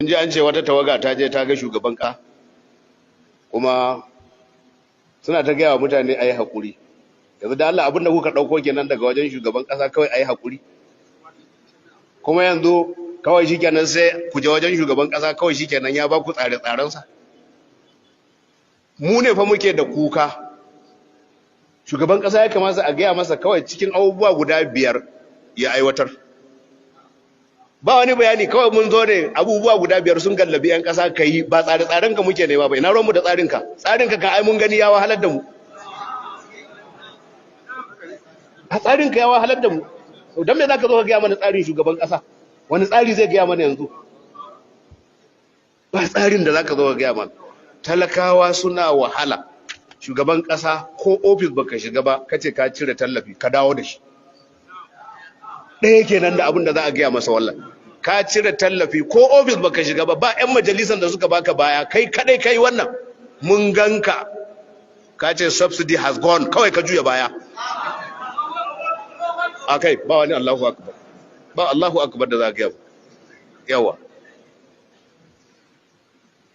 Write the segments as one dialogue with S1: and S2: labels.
S1: Ji an ce wata tawaga ta je ta ga shugaban ka, kuma suna ta gaya wa mutane a yi haƙuri. Yanzu da Allah abin da kuka ɗauko kenan daga wajen shugaban ƙasa, kawai a yi haƙuri. Kuma yanzu kawai shi kenan sai ku je wajen shugaban ƙasa, kawai shi kenan ya ba ku tsare-tsarensa. Mu ne fa muke da kuka. Shugaban ƙasa ya kamata a gaya masa kawai cikin abubuwa guda 5 ya aiwatar. Ba wani bayani, kawai mun zo ne abubuwa guda 5 sun gallabi 'yan ƙasa, ka yi. Ba tsare-tsaren ka muke nema ba. Ina ruwanmu da tsarinka? Tsarinka ka ai mun gani ya wahalar da mu. A tsarinka ya wahalar da mu. Don me za ka zo ka gaya mana tsarin shugaban ƙasa? Wani tsari zai gaya mana yanzu? Ba tsarin da za ka zo ka gaya mana. Talakawa suna wahala. Shugaban ƙasa, ko ofis baka shiga ba kace ka cire tallafi, ka dawo da shi. Ɗaya kenan da abin da za a gaya masa. Wallan ka cire tallafi, ko ofis baka shiga ba, ba 'yan majalisan da suka baka baya, kai kadai kai wannan. Mun ganka ka ce "Subsidy has gone", kawai ka juya baya akai. Ba wani Allahu akbar, ba Allahu akbar da za a gaya yawa.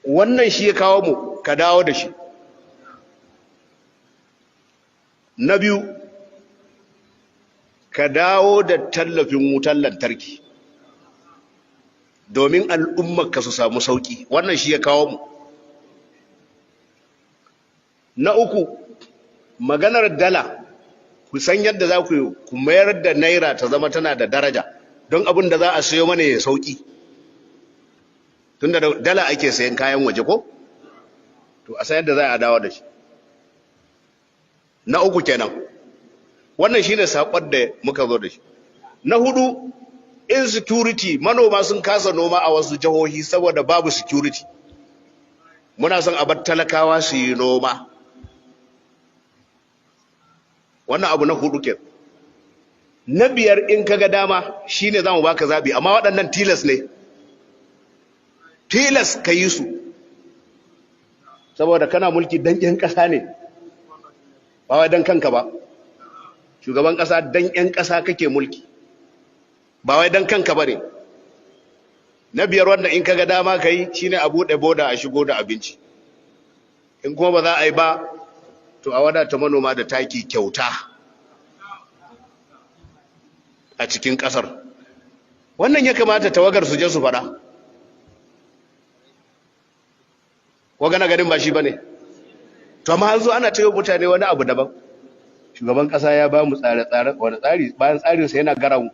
S1: Wannan shi ya kawo mu, ka dawo da shi. Na biyu, ka dawo da tallafin wutar lantarki domin al'ummarka su samu sauki. Wannan shi ya kawo mu. Na uku, maganar dala, ku san yadda za ku ku mayar da naira ta zama tana da daraja, don abin da za a sayo mana ya sauki, tunda da dala ake sayan kayan waje ko. To, a san yadda za a dawo da shi. Na uku kenan. Wannan shine sakon da muka zo da shi. Na hudu, insecurity. Manoma sun kasa noma a wasu jihohi saboda babu security. Muna son a bar talakawa su yi noma. Wannan abu na hudu ke. Na biyar, in kaga dama, shine zamu baka zabi, amma waɗannan tilas ne, tilas ka yi su, saboda kana mulki dan ƴan ƙasa ne, ba wai dan kanka ba. Shugaban ƙasa, dan ƴan ƙasa kake mulki, ba wai dan kanka ba ne. Na biyar, wanda in kaga dama ka yi, shine a buɗe boda a shigo da abinci. In kuma ba za a yi ba, to a wadata manoma da taki kyauta a cikin ƙasar. Wannan ya kamata tawagar su je su faɗa. Ko gana ganin ba shi ba ne? To, amma an zo ana cewa mutane wani abu daban. Shugaban ƙasa ya ba mu tsare-tsare. Wani tsari, bayan tsarinsa yana gara mu?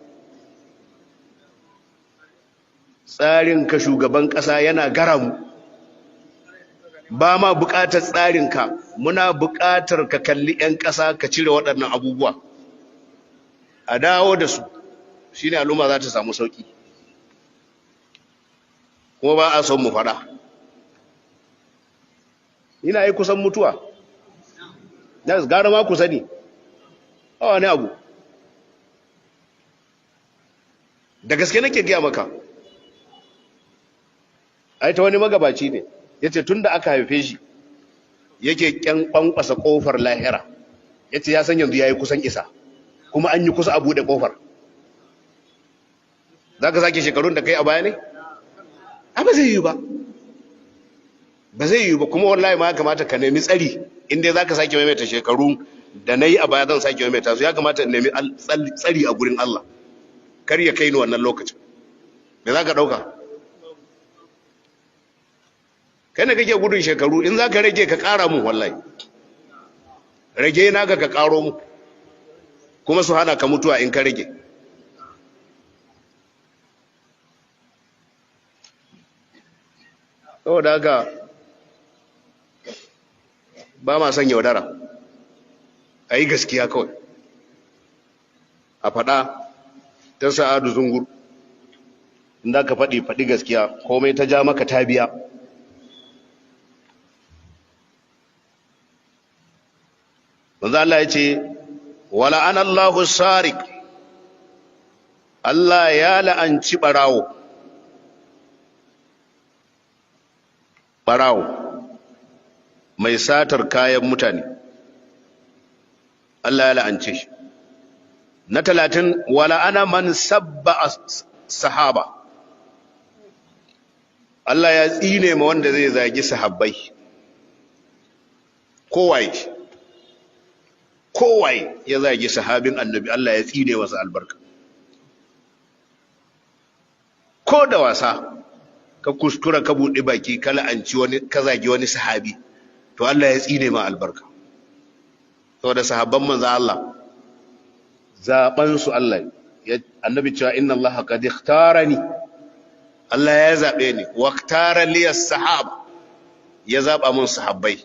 S1: Tsarin ka, shugaban ƙasa, yana gara mu. Ba ma buƙatar tsarinka. Muna buƙatar ka kalli 'yan ƙasa, ka cire waɗannan abubuwa, a dawo da su, shine al'umma za ta samu sauƙi. Kuma ba a son mu faɗa. Ina yi kusan mutuwa, yes, gara ma ku sani a wani abu. Da gaske nake gaya maka. Ai ta wani magabaci ne ya ce tun da aka haife shi yake kyan kwankwasa kofar lahira. Ya ce ya san yanzu ya yi kusan isa, kuma an yi kusa a buɗe kofar. Za ka sake shekarun da kai a baya ne? A ba zai yi ba, ba zai yi ba. Kuma wallahi ma ya kamata ka nemi tsari. Inda za ka sake maimaita shekaru da na yi a baya, zan sake maimaita su, ya kamata in nemi tsari a gurin Allah kar ya kai ni wannan lokacin. Me za ka ɗauka? Kai ne kake gudun shekaru. In za ka rage, ka ƙara mu. Wallahi rage naka, ka ƙaro mu, kuma su hana ka mutuwa in ka rage. Saboda haka ba ma son yaudara. A yi gaskiya kawai, a faɗa ta Sa'adu Zungur. In za ka faɗi, faɗi gaskiya, komai ta ja maka ta biya. Manzo Allah ya ce wala anallahu sarik, Allah ya la'anci barawo, barawo mai satar kayan mutane, Allah ya la'ance shi. Na 30, wala ana man sabba sahaba. Allah ya tsine ma wanda zai zagi sahabbai. Kowaye kowaye ya zagi sahabin annabi, Allah ya tsine masa albarka. Ko da wasa ka kuskura ka buɗe baki ka la'anci wani, ka zagi wani sahabi, to Allah ya tsine ma albarka. Saboda sahabban manzo Allah zaban su Allah ya annabi cewa inna Allah qad ikhtarani, Allah ya zabe ni, wa ikhtara li as-sahaba, ya zaba mun sahabbai.